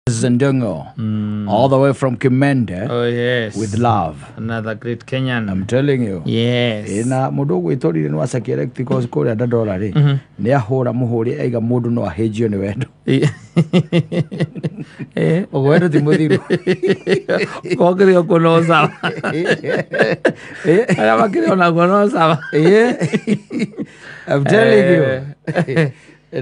Ndung'u, all the way from Kimende. Oh yes. With love. Another great Kenyan. I'm telling you. Yes. Na mundu ugwitorire ni wacakia electricals kuria Dandora ri, ni ahura muhuri aiga mundu no ahĩnjio nĩ wendo. Ũguo wendo ti mũthiru. Kokire okuo no sawa. Arĩa makĩrĩ onaguo no sawa. I'm telling you.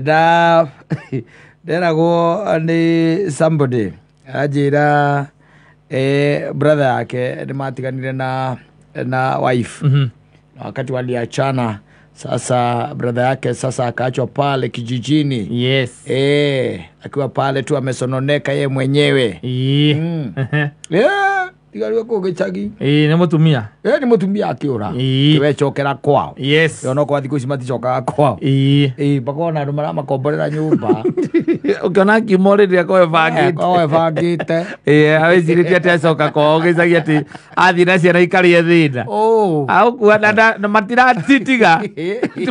Na nderagwo nĩ somebody anjĩra brother yake nĩ matiganire na wife. Na wakati waliachana sasa brother yake sasa akaachwa pale kijijini. Akiwa pale tu amesononeka ye mwenyewe. Tigariwe kũu gĩcagi. Ĩĩ, nĩ mũtumia. Nĩ mũtumia akĩũra. Kĩwecokera kwao. Ona okorwo thikũ ici maticokaga kwao. Mpaka ona andũ maramakomborera nyũmba. Ũkĩona akiuma rĩrĩa akorwo ebangĩte. Akorwo ebangĩte. Awĩcirĩtie atĩ acoka kwao gĩcagi atĩ athiĩ na ciana ikarĩe thĩna. Agũkua na matiracitiga.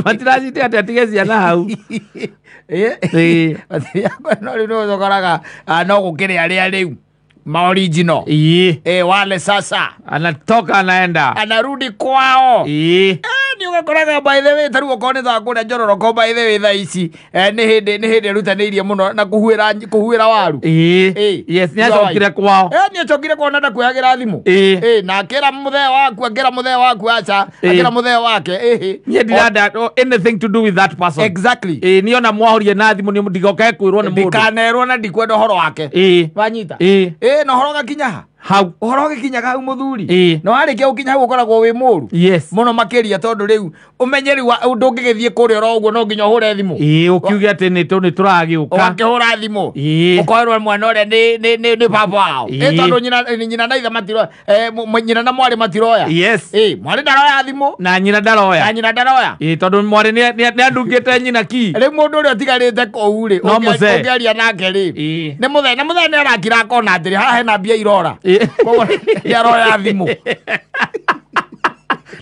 Matiracitiga atĩ atige ciana hau. No rĩu nĩ ũkoraga no gũkĩrĩ arĩa rĩu ma original. Wale sasa anatoka anaenda anarudi kwao. Ni ugakoraga by the way taru okorwo nĩ thaa kũrĩa Njororoko by the way thaa ici nĩ hĩndĩ ĩrutanĩirie mũno na kũhuĩra waru. Yes, nĩ acokire kwao. Nĩ acokire kwao na ndakuoyagĩra thimũ. Na akĩra mũthee waku, akĩra mũthee waku aca, akĩra mũthee wake. Niĩ ndirenda anything to do with that person. Exactly. Niĩ ona mwahorie na thimũ nĩ ndigoke kwĩrwo nĩ mũndũ. Ndikanerwo na ndikwenda ũhoro wake. Wanyita? Na ũhoro ũgakinya ha? Hau. Ũhoro ũgĩkinyaga hau mũthuri. Na warĩkia gũkinya hau ũkoragwo wĩ mũru. Mũno makĩria tondũ rĩu ũmenye rĩu ndũngĩgĩthiĩ kũrĩa oro ũguo no nginya ũhũre thimũ. Ũkiuge atĩ nĩ tũragĩũka. Ũgakĩhũra thimũ. Ũkoerwo mwana ũrĩa nĩ baba wao. Tondũ nyina na ithe matiroya. Nyina na mwarĩ matiroya. Mwarĩ ndaroya thimũ. Na nyina ndaroya. Na nyina ndaroya. Tondũ mwarĩ nĩ andungĩte nyina ki. Rĩu mũndũ ũrĩa ũtigarĩte kũu rĩ, ũngĩaria nake rĩ, nĩ mũthee, na mũthee nĩ arakira akona atĩrĩ haha hena mbia irora. Koguo nĩ aroya thimũ.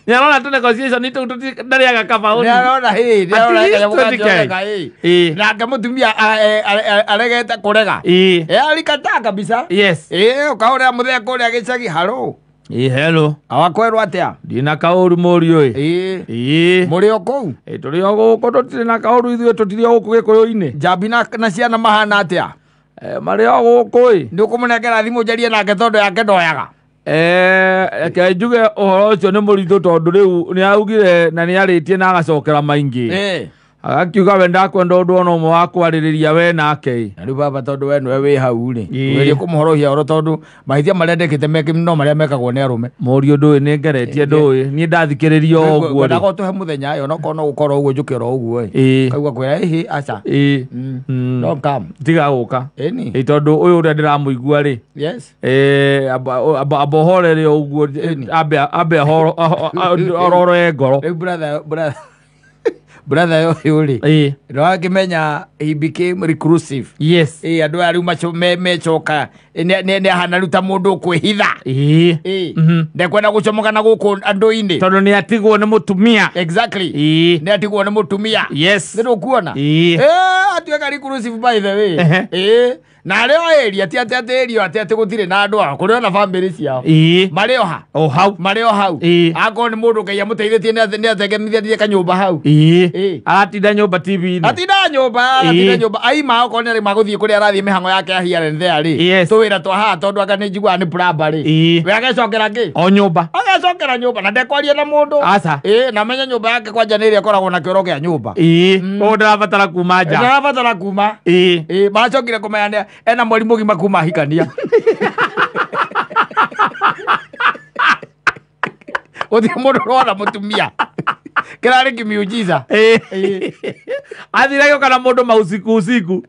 Nĩ arona tũ negotiation itũ ndarĩaga kabaũni. Nĩ arona, nĩ arona At least kanyamũ 20K. kangĩoneka, Nake mũtumia aregete kũrega. Alikataa kabisa. Ũkahũrĩra mũthee kũrĩa gĩcagi, hello. Hello. Awakwerwo atĩa? Ndina kaũru mũriũ ĩ. Mũrĩ o kũu? Tũrĩ o gũkũ, tũtirĩ na kaũru ithuĩ, tũtirĩ o gũkũ Gĩkũyũ-inĩ. Njambi na ciana mahana atĩa? Marĩ o gũkũ ĩ. Nĩ ũkũmũnengera thimũ njarie nake tondũ yake ndoyaga. Reke njuge ũhoro ũcio nĩ mũritũ tondũ rĩu nĩ augire na nĩ arĩtie na agacokera maingĩ. Agakiuga we ndakwenda ũndũ ona ũmwe wa kwarĩrĩria we nake. Na rĩu baba tondũ we nĩwe wĩ hau rĩ, ũgerie kũmũhorohia ũhoro tondũ mahĩtia marĩa ndekĩte meke no marĩa mekagwo nĩ arũme. Mũriũ ndũĩ nĩ ngeretie ndũĩ, niĩ ndathikĩrĩria o ũguo rĩ. Ngwendaga ũtũhe mũthenya ĩyo, onokorwo no gũkorwo ũguo njũke oro ũguo ĩ. Kaigua kwĩra ĩhĩ aca. Don't come. Tiga gũka. Ĩni. Tondũ ũyũ ũrĩa ndĩramũigua rĩ. Amba ũhorere o ũguo, ambe arore ngoro. Rĩu brother ũyũ rĩ, nĩ wakĩmenya he became reclusive. Andũ aya rĩu mecoka, nĩ ahana rĩu ta mũndũ ũkwĩhitha. Ndekwenda gũcomoka na gũkũ andũ-inĩ. Tondũ nĩ atigwo nĩ mũtumia. Exactly. Nĩ atigwo nĩ mũtumia. Nĩ ndũkuona? Atuĩka reclusive by the way. Na arĩ o area, ti atĩ atĩ area, atĩ atĩ gũtirĩ na andũ ao, kũrĩ ona family ciao. Marĩ o ha? O hau. Marĩ o hau. Akorwo nĩ mũndũ Ngai amũteithĩtie nĩ atengenithĩtie kanyũmba hau. Aratinda nyũmba T V-inĩ. Atinda nyũmba, aratinda nyũmba. Aima okorwo nĩ arĩ magũthiĩ kũrĩa arathiĩ mĩhang'o yake ya here and there rĩ. Tũwĩra twa haha tondũ anga nĩ njiguaga nĩ plumber rĩ. We agecokera kĩ? O nyũmba. Agecokera nyũmba na ndekwaria na mũndũ. Aca. Na amenye nyũmba yake kwanja nĩ ĩrĩa ĩkoragwo na kĩoro kĩa nyũmba. Koguo ndarabatara kuma nja. Ndarabatara kuma. Macokire kũmenya nĩ ena mweri mũgima kuma ahikania. Gũtirĩ mũndũ ũrona mũtumia. Kĩrarĩ kĩmiujiza. Athire agĩũka na mũndũ mausiku usiku.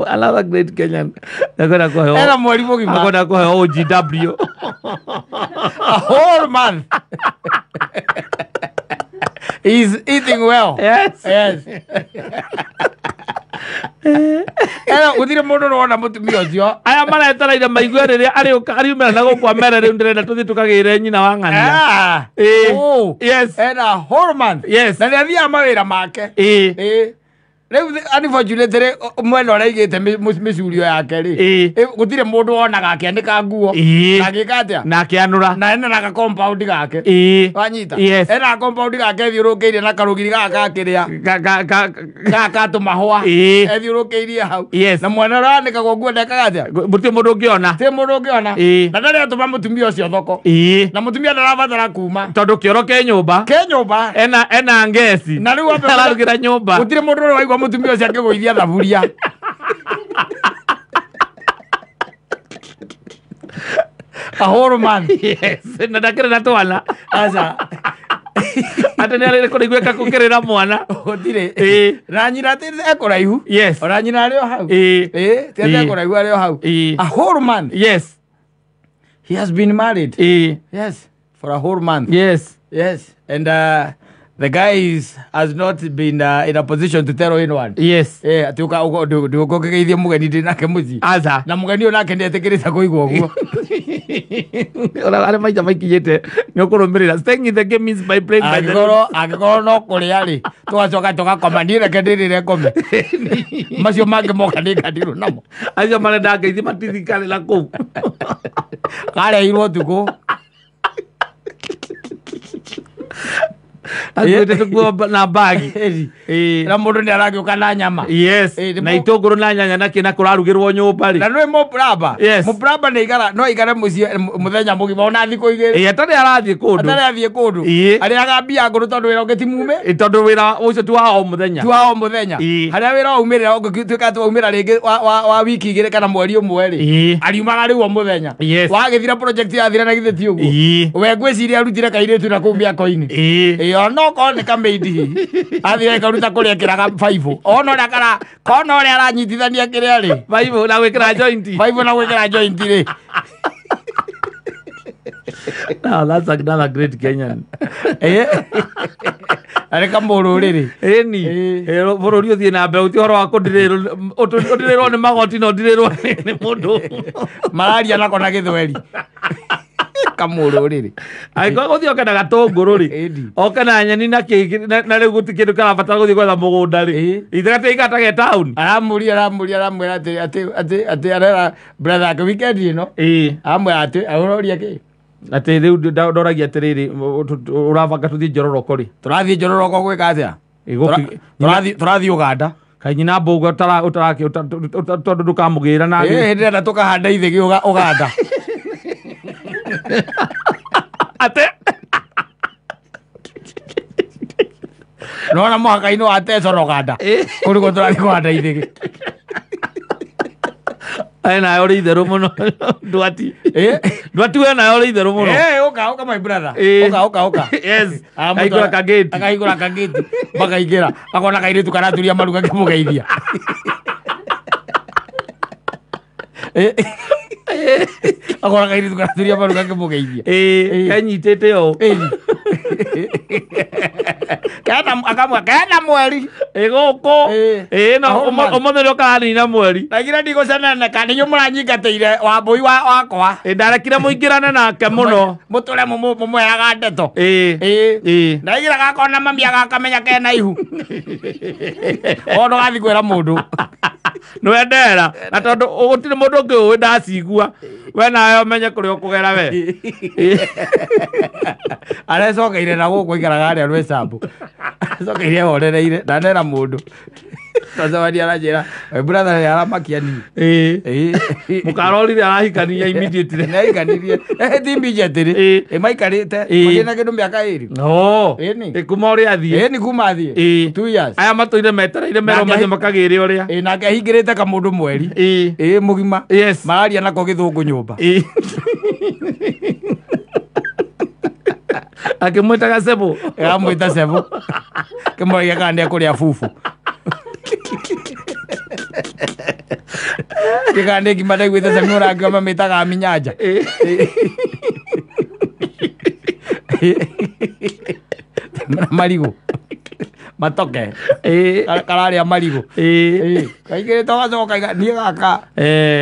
Another great Kenyan. Nakwenda kũheo. Ena mweri mũgima. Nakwenda kũheo OGW. A whole month. He's eating well. Yes. Yes. Ena gũtirĩ mũndũ ũrona mũtumia ũcio. Aya maretereire maigue rĩrĩa arĩũka ariumĩra na gũkũ amere rĩu ndĩrenda tũthiĩ tũkagĩre nyina wa ng'ania. Yes. Ena whole month. Na nĩ athiaga mawĩra make. Rĩu unfortunately mwena ũrĩa aigĩte mĩcurio yake rĩ, gũtirĩ mũndũ wonaga akĩanĩka nguo. Na agĩka atĩa? Na akĩanũra. Na ena na compound gake. Wanyita? Yes. Ena compound gake ethiũrũkĩirie na karũgiri gaka gakĩrĩa. Gaka tũmahũa. Ethiũrũkĩirie hau. Yes. Na mwana ũrĩa wanĩkagwo nguo ndekaga atĩa? Gũtirĩ mũndũ ũngĩona. Gũtirĩ mũndũ ũngĩona. Na ndarĩ atũma mũtumia ũcio thoko. Na mũtumia ndarabatara kuma. Tondũ kĩoro ke nyũmba. Ke nyũmba. Ena ngeci. Na rĩu ambe ararugĩra nyũmba. Gũtirĩ mũndũ ũrĩ waigua mũtumia ũcio akĩgũithia thaburia. A whole month. Yes. Na ndakĩrĩ na twana. Aca. Atĩ nĩ arĩ kũraigua kũkĩrĩra mwana. Gũtirĩ. Na nyina atĩ ekũraihu. Yes. Ona nyina arĩ o hau. Ti atĩ ekũraihu arĩ o hau. A whole month. Yes. He has been married. Yes. For a whole month. Yes. Yes. And the guy has not been in a position to tell anyone. Yes. Ati uka uka ũkĩgeithia mũgeni ndĩ nake mũciĩ. Aca. Na mũgeni ũyũ nake nĩetĩkĩrĩte kũigua ũguo. Ona arĩa maita maikinyĩte nĩ ũkũrũmĩrĩra. Staying in the game means by playing by the rules. Angĩkorwo no kũrĩa rĩ, tũgacoka tũgakoma. Niĩ reke ndĩrĩre ngome. Macio mangĩ moka nĩngandirwo namo. Acio marenda ngeithi matithikanĩra kũu. Kareirwo ũtukũ. Akuĩte tũkuo na bagi. Na mũndũ nĩ aragĩũka na nyama. Yes. Na itũngũrũ na nyanya na kĩ na kũrarugĩrwo nyũmba rĩ. Na nĩũĩ mũbramba. Yes. Mũbramba no aikare mũciĩ mũthenya mũgima ona thikũ igĩrĩ. Atarĩ arathiĩ kũndũ. Atarĩ athiĩ kũndũ. Arĩaga mbia ngũrũ tondũ wĩra ũngĩ ti mume. Tondũ wĩra ũcio ti wa o mũthenya. Ti wa o mũthenya. Harĩa wĩra waumĩrĩra ũngĩtuĩka atĩ waumĩra rĩngĩ wa wiki igĩrĩ kana mweri ũmwe rĩ. Ariumaga rĩu o mũthenya. Yes. Wagĩthira project yathira na githĩ ti ũguo. We ngwĩciria arutire kairĩtu na kũu mĩako-inĩ. Ona okorwo nĩ kamĩindi hihi. Athire karuta kũrĩa kĩraga 5. Ona ũrĩa kara kona ũrĩa aranyitithania kĩrĩa rĩ. 5 na gwĩkĩra joint. 5 na gwĩkĩra joint rĩ. Now that's another great Kenyan. Arĩ kamũrũrĩrĩ. Ĩni. Bũrũri ũthiĩ na mbere ũti ũhoro wa kũndirĩrwo nĩ magoti na ũndirĩrwo nĩ mũndũ. Mararia nako na gĩthweri. Kamũrũrĩrĩ. Angĩkorwo gũthiĩ oke na gatũngũrũ rĩ, oke na nyeni na kĩ na rĩu gũtirĩ kĩndũ kĩrabatara gũthiĩ gwetha mũgũnda rĩ. Ithe gatiikara ta ge taũni. Aramũria aramwĩra atĩ arera brother yake weekend ĩno. Aramwĩra atĩ aroria kĩ? Atĩ rĩu ndoragia atĩrĩrĩ ũrabanga tũthiĩ Njororoko rĩ? Tũrathiĩ Njororoko gwĩka atĩa? Tũrathiĩ Ũganda. Kaĩ nyina mbũgũ tondũ ndũkamũgĩra na Ndĩrenda tũkahanda ithĩgĩ Ũganda. Ate nona mũhaka-inĩ wa Teso na Ũganda. Kũu nĩkuo tũrathiĩ kũhanda ithĩgĩ. Nawe ũrĩ itherũ mũno Ndwati. Ndwati we nawe ũrĩ itherũ mũno. Ũka my brother. Ũka. Yes. Akahingũra kagĩti. Akahingũra kagĩti. Makaingĩra. Akona kairĩtu karaturia maru gakĩmũgeithia. Akona kairĩtu karaturia maru gakĩmũgeithia. Kenyitĩte ũũ. Akamwĩra kena mweri. Gũkũ. Na ũmũthĩ nĩ ũkaranina mweri. Ndaigire ndigũcenana kana inyuĩ mũranyingatĩire wambũi wakwa. Ndarekire mũingĩrane nake mũno. Mũtũre mũmwĩraga ndeto. Ndaigire gakona mami agakamenya kena ihu. Ona ũgathiĩ kwĩra mũndũ. Nĩwendera na tondũ gũtirĩ mũndũ ũngĩ ũĩ ndacigua. We nawe ũmenye kũrĩa ũkũgera we. Arecokeire na gũkũ aikaraga harĩa Rwĩcambu. Acokeire horereire ndanera mũndũ. Twacemania aranjĩra my brother nĩ aramakia niĩ. Mũkarorire arahikania immediately. Nĩahikanirie. Ti immediately. Maikarĩte makĩrĩ na kĩndũ mĩaka ĩrĩ. Kuma ũrĩa athiĩ. Ĩni kuma athiĩ. 2 years. Aya matũire metereire merwo mathiĩ makagĩre ũrĩa. Nake ahingĩrĩte kamũndũ mweri. Mũgima. Yes. Mararia nako gĩthũngũ nyũmba. Akĩmwĩtaga Sebo. Aramwĩta Sebo. Kĩmũragia kana nĩekũrĩa bubu. Kĩgana nĩ ngima ndaiguĩte Semi ũrangi mamĩtaga minyanja. Marigũ. Matoke. Kararĩa marigũ. Kaingĩrĩte ũgacoka ũkaiga niĩ gaka.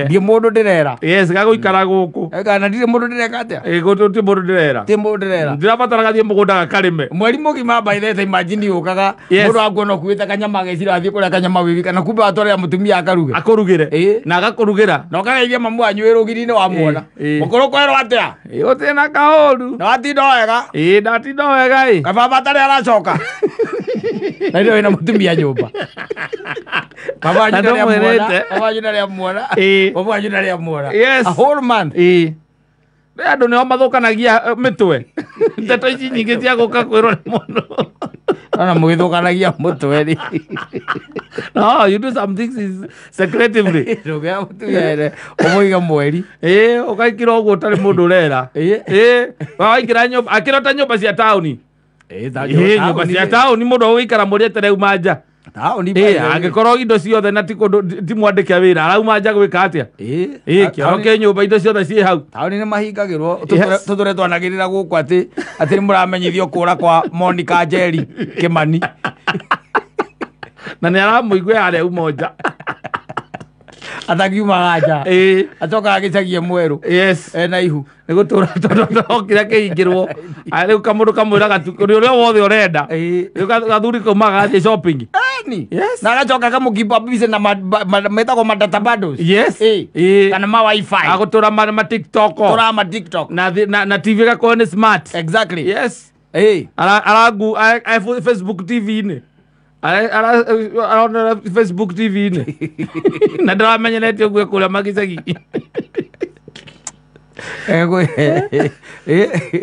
Ndiĩ mũndũ ndĩrera. Yes, gagũikara gũkũ. Kana ndirĩ mũndũ ndĩreka atĩa? Ĩ gũtirĩ mũndũ ndĩrera. Ti mũndũ ndĩrera. Ndĩrabatara gathiĩ mũgũnda gakarĩme. Mweri mũgima by the time imagine ũkaga Yes. mũndũ akuona ũkuĩte kanyama agecira athiĩ kũrĩa kanyama wĩ wika na kumbe watwarĩra mũtumia akaruge. Akũrugĩre. Ĩ. Na agakũrugĩra. Na ũkageithia mamu wanyu wĩ rũgiri-inĩ wamuona. Ĩ. Mũkũrũ kwerwo atĩa? Ĩ gũtirĩ na kaũru. Na watinda wega? Ĩ ndatinda wega ĩ. Kababa atarĩ aracoka. Na ndio wĩna mũtumia nyũmba. Baba wanyu Na ndarĩ amuona. ndũmwĩrĩte. Baba wanyu ndarĩ amuona. Ĩ. Baba wanyu ndarĩ amuona. Yes. A whole month. Ĩ. Nĩ andũ nĩo mathũkanagia mĩtwe. Ndeto ici nyingĩ cia gũka kwĩrwo nĩ mũndũ. Ona mũgĩthũkanagia mũtwe rĩ. No, you do some things is secretively. Ndũngĩoya mũtumia ere ũmũige mweri. Ĩ ũgaikira ũguo ũtarĩ mũndũ ũrera. Ĩ. Ĩ waikira nyũmba akĩrota nyũmba cia taũni. Ĩ Ĩ nyũmba cia taũni mũndũ agũikara mweri etere uma nja. Taũni. Ĩ angĩkorwo indo ciothe na ti kũndũ ti mwandĩke wĩra arauma nja gwĩka atĩa? Ĩ. Ĩ kĩoro kĩ nyũmba indo ciothe ciĩ hau. Taũni nĩ mahingagĩrwo. Yes. Tũtũre twanagĩrĩra gũkũ atĩ atĩ nĩ mũramenyithio kũra kwa Monica Njeri Kĩmani. Na nĩ aramũigua harĩa uma nja. Atakiumaga nja. Ĩ. Acokaga gĩcagie mwerũ. Yes. Ena ihu. Nĩ gũtũra tondũ okire kĩhingĩrwo. Rĩu kamũndũ kamwĩraga tu ũrĩa ũrĩa wothe ũrenda. Ĩ. Rĩu gathuri kaumaga gathiĩ shopping. Ni. Yes. Na agacoka akamũkeep up busy na metagwo ma data bundles. Yes. Ĩ. Ĩ. Kana ma wifi. Agũtũra ma TikTok. Tũra ma TikTok. Na TV ĩgakorwo nĩ smart. Exactly. Yes. Ĩ. Aragu Facebook TV-inĩ. Aronera Facebook TV-inĩ. Na ndaramenyerete ũguo kũrĩa magicagi.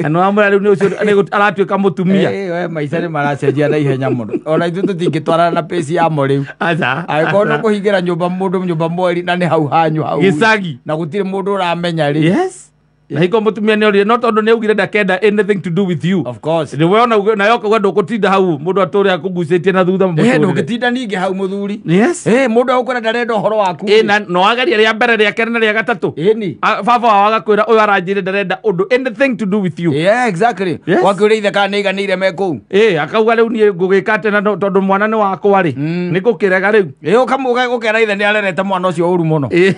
Na nĩ wamwĩra rĩu nĩ ũcio aratuĩka mũtumia. Ĩ, we maica nĩ maracenjia na ihenya mũno. Ona ithuĩ tũtingĩtwarana na pace yamo rĩu. Aca. Angĩkorwo nĩ kũhingĩra nyũmba mũndũ nyũmba mweri na nĩ hau hanyu hau. Gĩcagi. Na gũtirĩ mũndũ ũramenya rĩ. Yes. Na hingo mũtumia nĩ orire no tondũ nĩ augire ndakenda anything to do with you. Of course. Nĩ we ona nayo ũkauga ndũgũtinda hau mũndũ atũre akũgucĩtie na thutha Ĩ, mũtũrĩre. ndũngĩtinda ningĩ hau mũthuri. Yes. Ĩ, mũndũ agũkwĩra ndarenda ũhoro waku. Ĩ na no ageria rĩa mbere rĩa kerĩ na rĩa gatatũ. Ĩni. Baba wao agakwĩra ũyũ aranjĩrire ndarenda ũndũ anything to do with you. Yeah, exactly. Yes. Wakĩũria ithe kana nĩaiganĩire me kũu. Ĩ akauga rĩu niĩ ngũgĩka atĩa na tondũ mwana nĩ wakwa rĩ. Nĩ ngũkĩrega rĩu. Ĩ, ũkera ithe nĩ arerete mwana ũcio ũru mũno. Ĩ.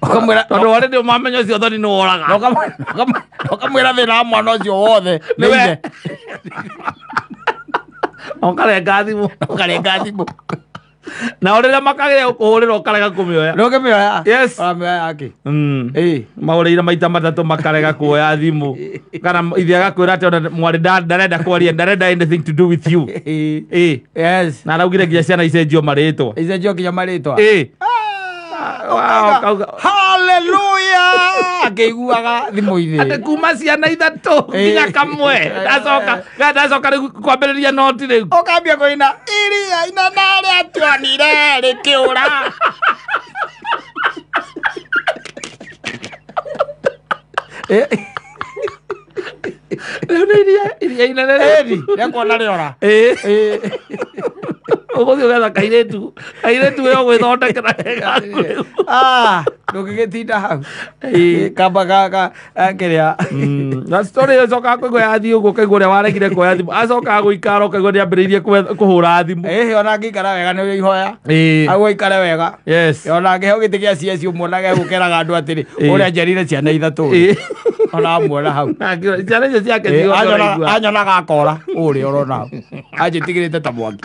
Ũkamwĩra Tondũ warĩ nĩ ũmamenya ũcio thoni nĩ woraga. Ũkamwĩra thĩna wa mwana ũcio wothe nĩ Nĩwe. ithe. Ũkarenga thimũ. Ũkarenga thimũ. Na o rĩrĩa makagĩa gũkũhũrĩra ũkarega kũmĩoya. Ndũngĩmĩoya. Yes. Ũramĩoya yakĩ? Ĩ. Mahũrĩire maita matatũ makarega kuoya thimũ. Kana ithe agakwĩra atĩ ona mwarĩ ndarenda kwaria ndarenda anything to do with you. Ĩ. Ĩ. Yes. Na araugire nginya ciana icenjio marĩtwa. Icenjio nginya marĩtwa. Ĩ. Ũkauga, Hallelujah! Akĩiguaga thimũ-inĩ. Atĩ kuma ciana ithatũ nginya kamwe. Ndacoka rĩu kwambĩrĩria noti rĩu. Ũkambia kũina iria inene rĩa tuonire rĩkĩũra. Rĩu nĩ iria inene rĩu. Ĩni, rĩakuona rĩora. Ĩ. Ĩ. Ũgũthiĩ ũgetha kairĩtu. Kairĩtu we ũgwĩthondekera wega. Ah, ndũngĩgĩtinda hau. Ĩ. Kamba gaka kĩrĩa. Na story ĩyo ĩcokaga kũigua yathiĩ ũguo ũkaigua ũrĩa waregire kuoya thimũ. Acokaga gũikara ũkaigua nĩambĩrĩirie kũhũra thimũ. Ĩhĩ, ona angĩikara wega nĩ ihoya. Ĩ. Au aikare wega. Yes. Ona angĩheo gĩtĩ gĩa CS ũmuonage gũkeraga andũ atĩrĩ, Ĩ. ũrĩa njerire ciana ithatũ. Ĩ. Ona amuona hau. Ciana icio ciake Ĩ, ciothe ũraigua. anyonaga akora ũrĩa ũrona hau. Anjĩtigĩrĩte ta mwaki.